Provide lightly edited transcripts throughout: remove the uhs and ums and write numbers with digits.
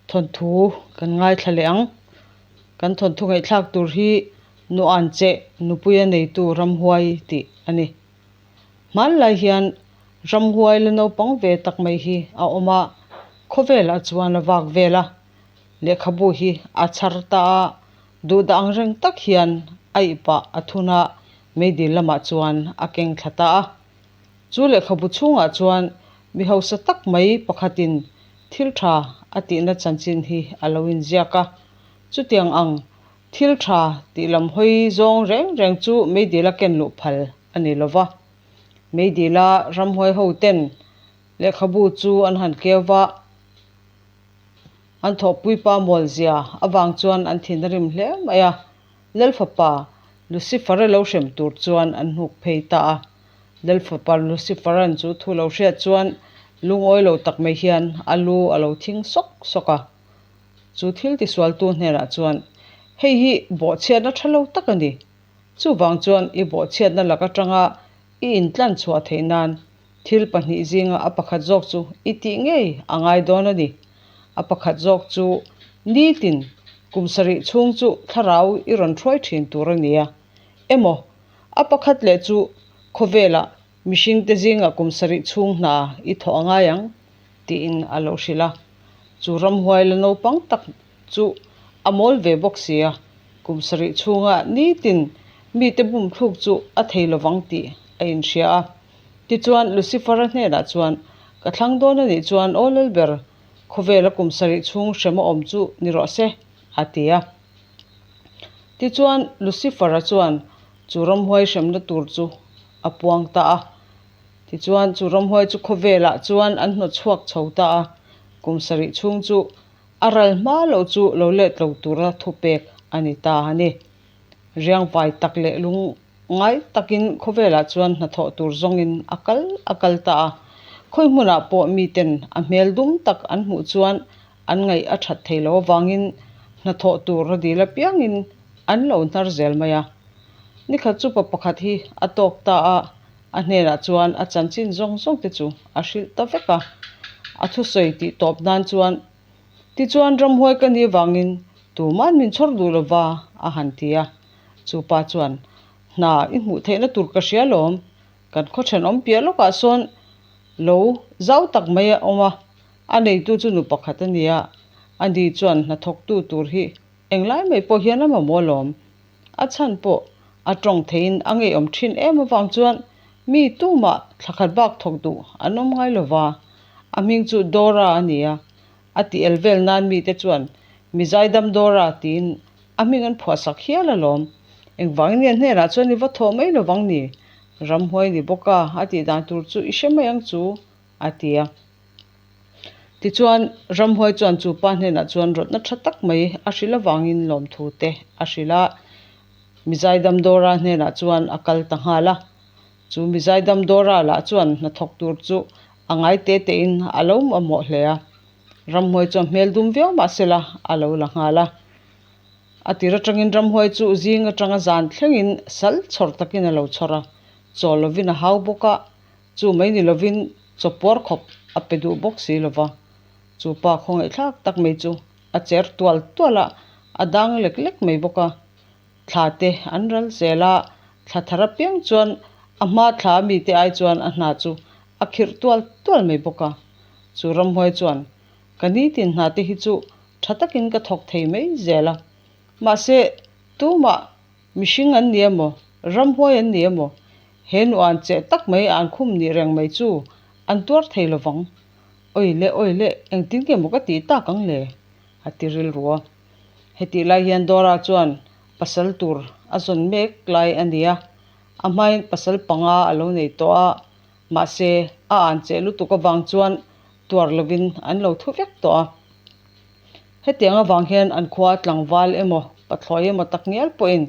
Thawnthu kan ngaithla leh ang. Kan thawnthu ngaihthlak tur hi Nuan Cheh Nupuia neitu Ramhuai tih a ni. Hmanlai hian ramhuai la naupang ve tak mai hi a awm a, khawvelah chuan a vak vel a, lehkhabu hi a chhar ta a, duhdah ang reng tak hian a ipah a thun a, meidil lamah chuan a keng thla ta a. Chu lehkhabu chhungah chuan mi hausa tak mai pakhatin thil tha a tihna chanchin hi a lo inziak a. Chutiang ang thil tha tih lam hawi zawng reng reng chu meidila ken luh phal a ni lo va. Meidila ramhuai ho ten lehkhabu chu an han keu va, an thawhpuipa mualzia avang chuan an thin a rim hle mai a. Lalfapa Lucifer-a lo hrem tur chuan an hnuk phei ta a. Lalfapa Lucifer-a'n chu thu lo hriat chuan lungawi lo tak mai hian a lu a lo thing sawk sawk a. Chu thil tisualtu hnenah chuan, Hei hi bawhchhiatna tha lo tak a ni. Chuvang chuan i bawhchhiatna lak atanga i intlan chhuah theih nan thil pahnih zinga a pakhat zawk chu i tih ngei a ngai dawn a ni. A pakhat zawk chu nitin kum sarih chhung chu thlarau i rawn hruai thin tur a ni a. Emaw, a pakhat leh chu khawvelah mihringte zinga kum sarih chhung hna i thawh a ngai ang, tiin a lo hrilh a. Chu ramhuai la naupang tak chu a mawl ve bawk si a, kum sarih chhunga nitin mite bum thluk chu a thei lovang tih a inhria a. Tichuan, Lucifer-a hnenah chuan, Ka thlang dawn a nih chuan aw Lalber, khawvela kum sarih chhung hrem a awm chu ni rawh se, a ti a. Tichuan, Lucifer-a chuan chu ramhuai hremna tur chu a puang ta a. Tichuan, chu ramhuai chu khawvelah chuan an hnawt chhuak chho ta a, kum sarih chhung chu a ral hma loh chu lo let lo tura thupek a ni ta a ni. Riangvai tak leh lung ngai takin khawvelah chuan hnathawh tur zawngin a kal a kal ta a. Khawi hmunah pawh miten a hmel dum tak an hmuh chuan an ngaih a that thei lo avangin hnathawh tur a dil apiangin an lo hnar zel mai a. Nikhat chu pa pakhat hi a tawk ta a, a hnenah chuan a chanchin zawng zawng te chu a hrilh ta vek a. A thusawi tih tawp nan chuan, Tichuan ramhuai ka nih avangin tuman min chhawr duh lova a han ti a. Chu pa chuan, Hna i hmuh theihna tur ka hria lawm, kan khaw thenawm piah lawkah sawn lo zau tak mai a awm a, A neitu chu nu pakhat a ni a, ani chuan hnathawktu tur hi englai mai pawh hian a mamawh alawm. A chhan pawh a tawng theihin a ngeiawm thin em avang chuan mi tumah thlakhat bak thawk duh an awm ngai lo va. A hming chu Dora a ni a, a ti el vel nan mite chuan Mi zaidam Dora tiin a hming an phuahsak hial alawm. Engvangin nge hnenah chuan i va thawh mai lovang ni? Ramhuai ni bawk a, a tih dan tur chu i hre mai ang chu, a ti a. Tichuan, ramhuai chuan chu pa hnenah chuan rawtna tha tak mai a hrilh avangin lawmthu te a hrilh a, Mizaidam Dora hnenah chuan a kal ta nghal a. Chu Mizaidam Dora lah chuan hnathawk tur chu a ngai te tein a lo mamawh hle a. Ramhuai chuan hmel dum viau mah sela a lo la nghal a. A tir atangin ramhuai chu zing atanga zan thlengin sal chhawr takin a lo chhawr a, chaw lovin a hau bawk a, Chu mai ni lovin chawpuar khawp a pe duh bawk si lova, chu pa khawngaihthlak tak mai chu a cher tual tual a, a dang lek lek mai bawk a. Thla te an ral zel a, thla thar apiang chuan a hma thla a mite ai chuan a hna chu a khirh tual tual mai bawk a. Chu ramhuai chuan, Ka nitin hna te hi chu tha takin ka thawk thei mai zel a, mahse tumah Mihring an ni emaw, ramhuai an ni emaw, he nuan cheh tak mai an khum nih reng mai chu an tuar thei lo vang. Awi leh awi leh, engtin nge maw ka tih tak ang le? a ti rilru a. Hetih lai hian Dora chuan pasal tur a zawn mek lai a ni a, a hmain pasal panga a lo nei tawh a, mahse a an cheh lutuk avang chuan tuar lovin an lo thu vek tawh a. Hetiang avang hian an khua tlangval emaw pathlawi emaw tak ngial pawhin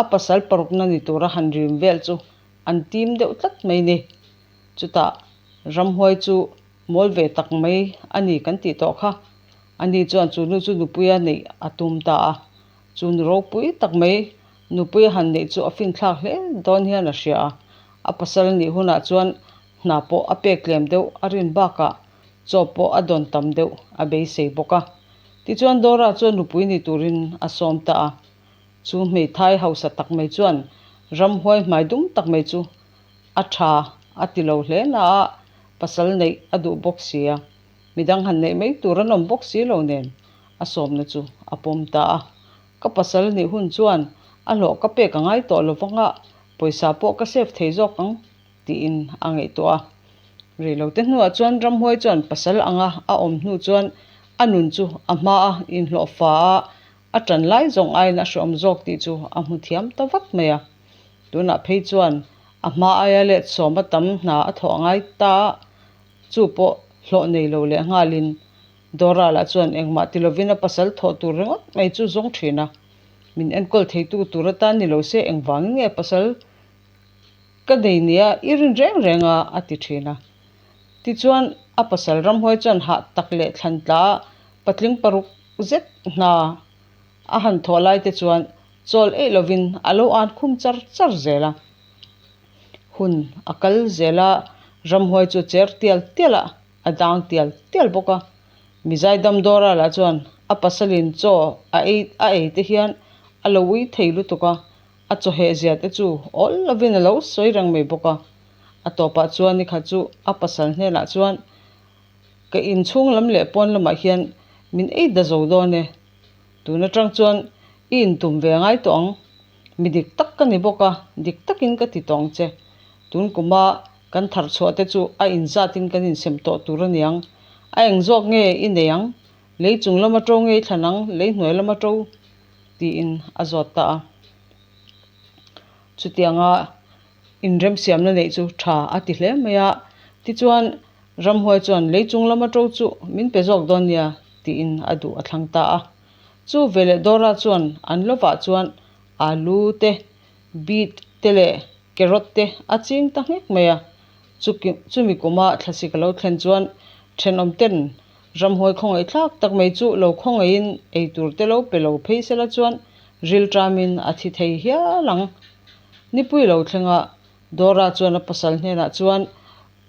a pasal parukna ni tura han rim vel chu an tim deuh tlat mai ni. Chutah ramhuai chu mawl ve tak mai a ni kan tih tawh kha. Ani chuan chu nu chu nupuia neih a tum ta a. Chu nu ropui tak mai nupuia han neih chu a finthlak hle dawn hian a hria a. A pasal nih hunah chuan hna pawh a pek tlem deuh a rin bakah. Chaw pawh a dawn tam deuh a beisei bawk a. Tichuan Dora chuan nupui ni turin a sawm ta a. Chu hmeithai hausa tak mai chuan ramhuai hmai dum tak mai chu a tha a ti lo hle na a, pasal neih a duh bawk si a, midang han neih mai tur an awm bawk si lo nen a sawmna chu a pawm ta a. Ka pasal nih hun chuan a hlawh ka pek a ngai tawh lo vang a, pawisa pawh ka save thei zawk ang tiin a ngaihtuah a. Reilote hnuah chuan ramhuai chuan pasal anga a awm hnu chuan a nun chu a hmaa inhlawh fa a A ṭan lai zawng aiin a hreawm zawk tih chu a hmu thiam ta vat mai a. Tunah phei chuan a hma aia let sawma tam hna a thawh ngai ta a, chu pawh hlawh nei lo leh nghalin Dora lah chuan engmah ti lovin a pasal thawh tur ringawt mai chu zawng ṭhin a. Min enkawl theitu tur atan ni lo se engvangin nge pasal ka nei nia i rin reng reng a a ti ṭhin a. Tichuan a pasal ramhuai chuan hah tak leh thlan tla patling paruk zet hna a han thawh lai te chuan chawl eih lovin a lo an khum char char zel a. Hun a kal zel a, ramhuai chu cher tial tial a, a dang tial tial bawk a. Mizai Damdawra lah chuan a pasalin chaw a ei a ei te hian a lo ui thei lutuk a, a chawheh zia te chu awl lovin a lo sawi reng mai bawk a. A tawpah chuan nikhat chu a pasal hnenah chuan Ka inchhung lam leh pawn lamah hian min ei da zo dawn e. Tun atang chuan i intum ve ngai tawh ang. Mi dik tak ka ni bawk a, dik takin ka ti tawh ang che. Tun kuma kan thar chhuah te chu a inzatin kan insem tawh tur a niang. A eng zawk nge i nei ang? Lei chung lama to nge i thlan ang, lei hnuai lama to? tiin a zawt ta a. Chutianga inremsiamna neih chu tha a ti hle mai a. Tichuan Ramhuai chuan lei chung lama to chu min pe zawk dawn nia tiin a duh a thlang ta a. Chu veleh Dora chuan an lovah chuan alu te, beet te leh carrot te a ching ta nghek mai a. Chumi kuma thlasik a lo thlen chuan thenawm ten ramhuai khawngaih thlak tak mai chu lo khawngaihin ei tur te lo pe lo phei sela chuan rilṭamin a thi thei hial ang. Nipui lo thlenga Dora chuan a pasal hnenah chuan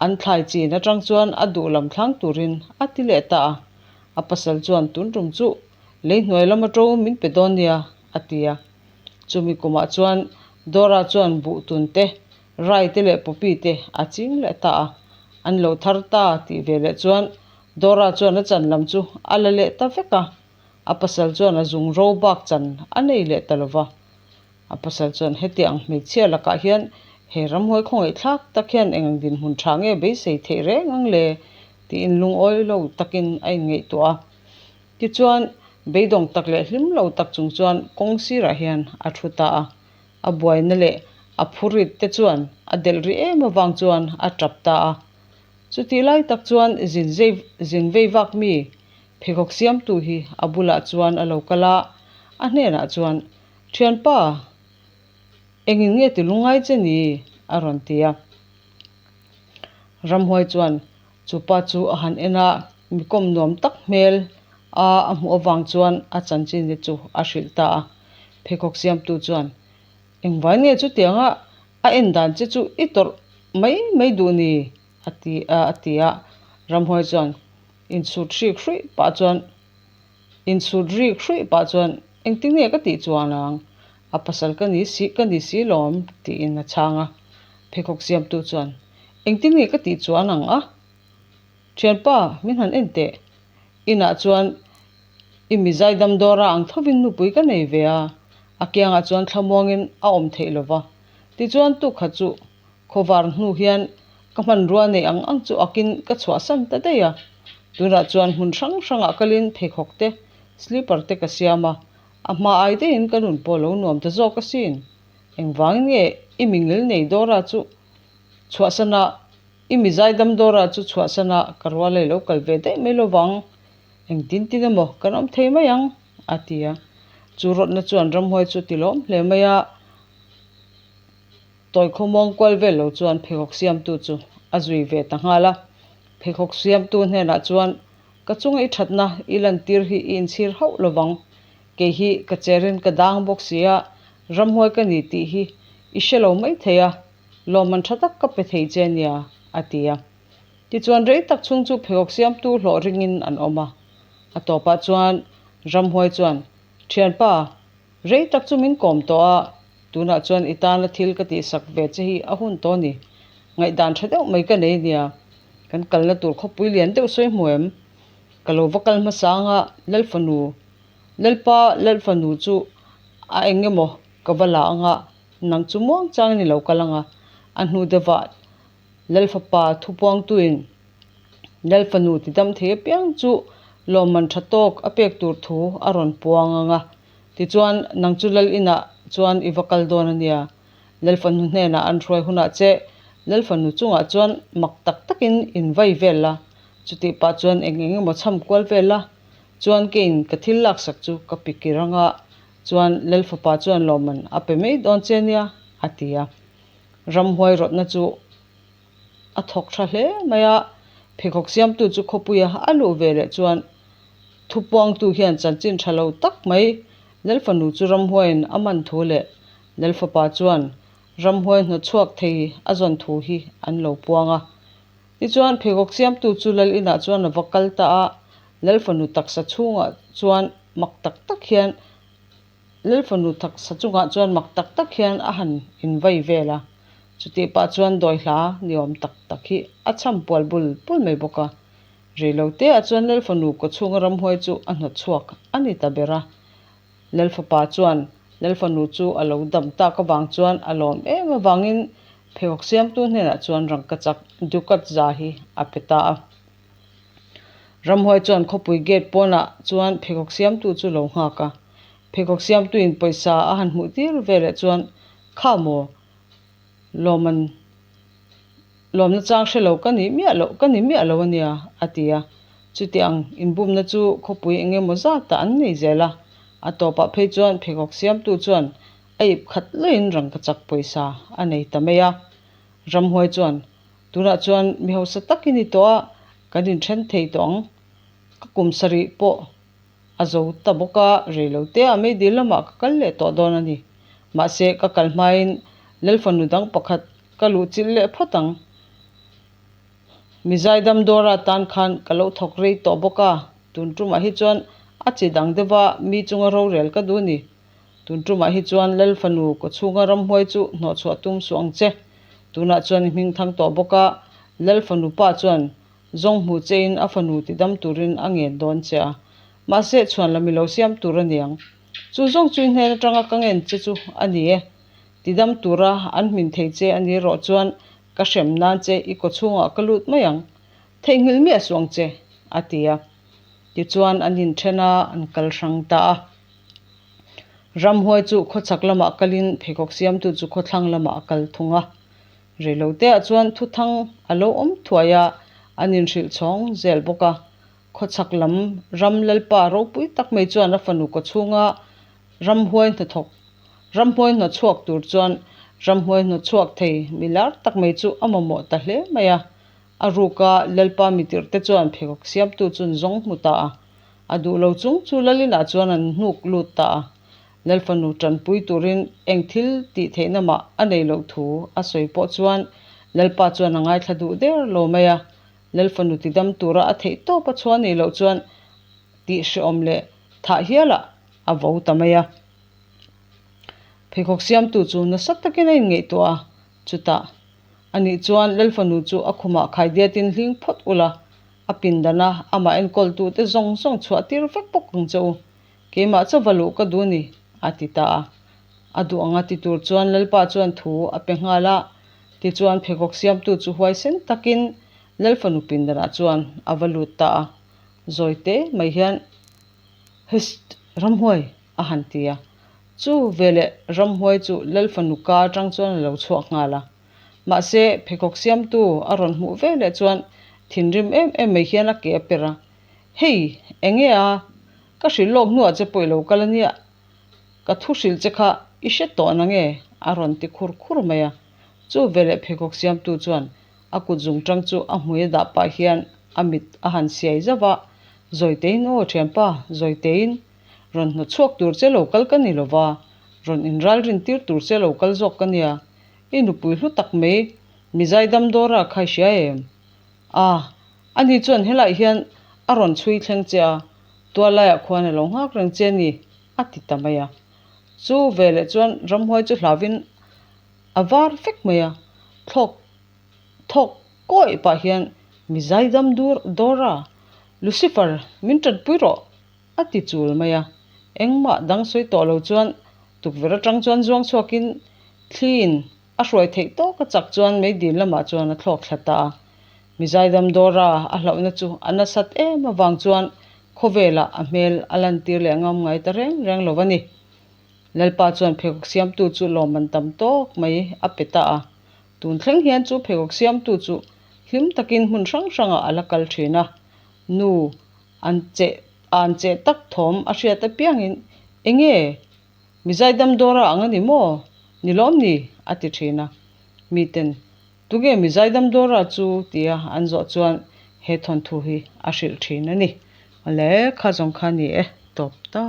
An thlai chin atang chuan a duh lam thlang turin a ti leh ta a. A pasal chuan tun tum chu lei hnuai lama to min pe dawn nia a ti a. Chumi kumah chuan Dora chuan buh tun te, rai te leh poppy te a ching leh ta a. An lo thar ta tih ve leh chuan Dora chuan a chan lam chu a la leh ta vek a. A pasal chuan a zung ro bak chan a nei leh ta lo va. A pasal chuan hetiang hmeichhia lakah hian he ramhuai khawngaih thlak tak hian eng dinhmun tha nge beisei theih reng ang le tiin lungawi lo takin a inngaihtuah a. Tichuan, beidawng tak leh hlim lo tak chung chuan kawng sirah hian a thu ta a. A buaina leh a phurit te chuan a delh rih em avang chuan a tap ta a. Chutih lai tak chuan zin zei zin vei vak mi pheikhawk siamtu hi a bulah chuan a lo kal a, a hnenah chuan Thianpa, engin nge ti lungngai che ni? a rawn ti a. Ramhuai chuan chu pa chu a han en a, mi kawm nuam tak hmel a a hmuh avang chuan a chanchin te chu a hrilh ta a. Pheikhawk siamtu chuan, Engvai nge chutianga a en dan che chu i tawrh mai mai duh ni? a ti a a ti a. Ramhuai chuan insut hrik hruih pah chuan, Insut rik hruih pah chuan engtin nge ka tih chuan ang, a pasal ka ni si ka ni si lawm tiin a chhang a. Pheikhawk siamtu chuan engtin nge ka tih chuan ang a, thianpa min han en teh, inah chuan i mi zaidam dawra ang thovin nupui ka nei ve a, a kiangah chuan thlamuangin a awm theih lova, tichuan tukha chu Khawvar hnu hian ka hmanrua nei ang ang chu akin ka chhuahsan ta daih a. Tunah chuan hmun hrang hrangah kalin pheikhawk te, slipper te ka siam a, a hma ai daihin ka nun pawh lo nuam ta zawk asin. Engvangin nge i mi ngil nei Dora chu chhuahsan a, i mi zaidam Dora chu chhuahsan a ka rual ei lo kal ve daih mai lovang. Engtin tin emaw kan awm thei mai ang, a ti a. Chu rawtna chuan ramhuai chu ti lawm hle mai a. Tawi khawmuang kual vel lo chuan pheikhawk siamtu chu a zui ve ta nghal a. Pheikhawk siamtu hnenah chuan, Ka chunga i thatna i lantir hi i inchhir hauh lovang. Kei hi ka cherin ka dang bawk si a, ramhuai ka ni tih hi i hre lo mai thei a, lawmman tha tak ka pe thei che nia, a ti a. Tichuan rei tak chhung chu pheikhawk siamtu hlawh ringin an awm a. A tawpah chuan ramhuai chuan, Thianpa, rei tak chu min kawm tawh a, tunah chuan i tana thil ka tihsak ve che hi a hun tawh a ni. Ngaihdan tha deuh mai ka nei nia. Kan kalna tur khawpui lian deuh sawi hmu em? Ka lo va kal hmasa anga Lalfanu, Lalpa Lalfanu chu a eng emaw ka va la anga nang chu muang changin i lo kal anga a hnu deuhah Lalfapa thupuangtuin Lalfanu tidam thei apiang chu lawmman tha tawk a pek tur thu a rawn puang ang a. Tichuan, nang chu Lal inah chuan i va kal dawn a nia. Lalfanu hnenah an hruai hunah che Lalfanu chungah chuan mak tak takin in vai vel la, chutih pah chuan eng eng emaw chham kual vel la, chuan keiin ka thil laksak chu ka pi kir ang a, chuan Lalfapa chuan lawmman a pe mai dawn che nia, a ti a. Ramhuai rawtna chu a thawk tha hle mai a, pheikhawk siamtu chu khawpuia a luh ve leh chuan thupuangtu hian chanchin tha lo tak mai Lalfanu chu ramhuaiin a man thu leh Lalfapa chuan ramhuai hnawtchhuak thei a zawn thu hi an lo puang a. Tichuan pheikhawk siamtu chu Lal inah chuan a va kal ta a, Lalfanu taksa chhungah chuan mak tak tak hian Lalfanu taksa chungah chuan mak tak tak hian a han invai vel a, chutih pah chuan dawi hla ni awm tak tak hi a chham pual bul bul mai bawk a. Reilo te ah chuan Lalfanu kawchhunga ramhuai chu a hnawt chhuak a ni ta ber a. Lalfapa chuan Lalfanu chu a lo dam tak avang chuan a lawm em avangin pheikhawk siamtu hnenah chuan rangkachak ducat za hi a pe ta a. Ramhuai chuan khawpui gate pawnah chuan pheikhawk siamtu chu lo nghak a. Pheikhawk siamtuin pawisa a han hmuh tir veleh chuan, Kha maw, lawman lawmna chang hre lo ka nih miah loh ka ni miah lo a nia, a ti a. Chuti ang inbumna chu khawpui eng emaw zatah an nei zel a. A tawpah phei chuan pheikhawk siamtu chuan a ip khat laiin rangkachak pawisa a nei ta mai a. Ramhuai chuan, Tunah chuan mi hausa tak i ni tawh a, kan inthen thei tawh ang. Ka kum sarih pawh a zo ta bawk a, rei lo te ah meidil lamah ka kal leh tawh dawn a ni. Mahse, ka kal hmain Lalfanu dang pakhat ka luh chilh leh phawt ang. Mi zaidam dawra tan khan ka lo thawk rei tawh bawk a, tun tumah hi chuan a chi dang deuha mi chunga rorel ka duh a ni. Tun tumah hi chuan Lalfanu kawchhunga ramhuai chu hnawhchhuah tum suh ang che. Tunah chuan i hming thang tawh bawk a, Lalfanu pa chuan zawng hmu chein a fanu tidam turin a ngen dawn che a. Mahse, chhuan lam i lo siam tur a niang. Chu zawng chu i hnen atanga ka ngen che chu a ni e. Tidam tura an hmin thei che a ni erawh chuan ka hrem nan che i kawchhungah ka lut mai ang. Theihnghilh miah suh ang che, a ti a. Tichuan an inthen a, an kal hrang ta a. Ramhuai chu khawchhak lamah kalin pheikhawk siamtu chu khawthlang lamah a kal thung a. Reiloteah chuan thuthang a lo awm thuai a, an inhrilh chhawng zel bawk a. Khawchhak lam ram lalpa ropui tak mai chuan a fanu kawchhunga ramhuai hnathawk ramhuai hnawchhuak tur chuan ramhuai hnawchhuak thei mi lar tak mai chu a mamawh ta hle mai a. A ruka lalpa mitirhte chuan pheikhawk siamtu chu an zawng hmu ta a. A duh lo chung chu Lalinah chuan an hnuk lut ta a, Lalfanu tanpui turin eng thil tih theihna mah a nei loh thu a sawi pawh chuan Lalpa chuan a ngaithla duh der lo mai a, Lalfanu tidam tura a theih tawp a chhuah nih loh chuan tih hrehawm leh thah hialah a vo ta mai a. Pheikhawk siamtu chu nasa takin a inngaihtuah a, chutah anih chuan Lalfanu chu a khumah khaidiatin hling phawt ula, A pindana amah enkawltute zawng zawng chhuah tir vek bawk ang che u. Keimah chauva luh ka duh ni, a ti ta a. A duh anga ti tur chuan Lalpa chuan thu a pe nghal a. Tichuan pheikhawk siamtu chu huaisen takin Lalfanu pindanah chuan a va lut ta a. Zawi te mai hian, Hist! Ramhuai! a han ti a. Chu veleh ramhuai chu Lalfanu ka atang chuan a lo chhuak nghal a. Mahse, pheikhawk siamtu a rawn hmuh ve leh chuan thinrim em em mai hian a ke a per a, Hei, eng nge a? Ka hrilh lawk hnuah che pawh i lo kal a nia. Ka thu hrilh che kha i hre tawh na nge? a rawn ti khur khur mai a. Chu veleh pheikhawk siamtu chuan a kut zung tang chu a hmui a dah pah hian a mit a han siai zauh va, Zawitein aw thianpa, zawitein rawn hnawt chhuak tur che lo kal ka ni lo va, rawn inralrin tir tur che lo kal zawk ka nia. I nupui hlu tak mai, mi zaidam dawra kha i hria em? A, ani chuan helaiah hian a rawn chhui thleng che a, tuallaiah khuan a lo nghak reng che a ni, a ti ta mai a. Chu veleh chuan ramhuai chu hlauvin a var vek mai a, thlawk thawk kawih pah hian mi zaidam dur dawr a, Lucifer, min tanpui rawh! a ti chul mai a. Engmah dang sawi tawh lo chuan tukverh atang chuan zuang chhuakin thliin a hruai theih tawk a chak chuan meidil lamah chuan a thlawk thla ta a. Mi zaidam dawra a hlauhna chu a nasat em avang chuan khawvelah a hmel a lantir leh ngam ngai ta reng reng lo a ni. Lalpa chuan pheikhawk siamtu chu lawmman tam tawk mai a pe ta a. Tun thleng hian chu pheikhawk siamtu chu hlim takin hmun hrang hrangah a la kal thin a. Nu an cheh an cheh tak thawm a hriat apiangin enge mi zaidam dawra ang a ni maw? Ni lawm ni? a ti thin a. Miten Tunge mi zaidam dawra chu tia an zawh chuan he thawnthu hi a hrilh thin a ni. Awle, kha zawng kha ni e, tawp ta.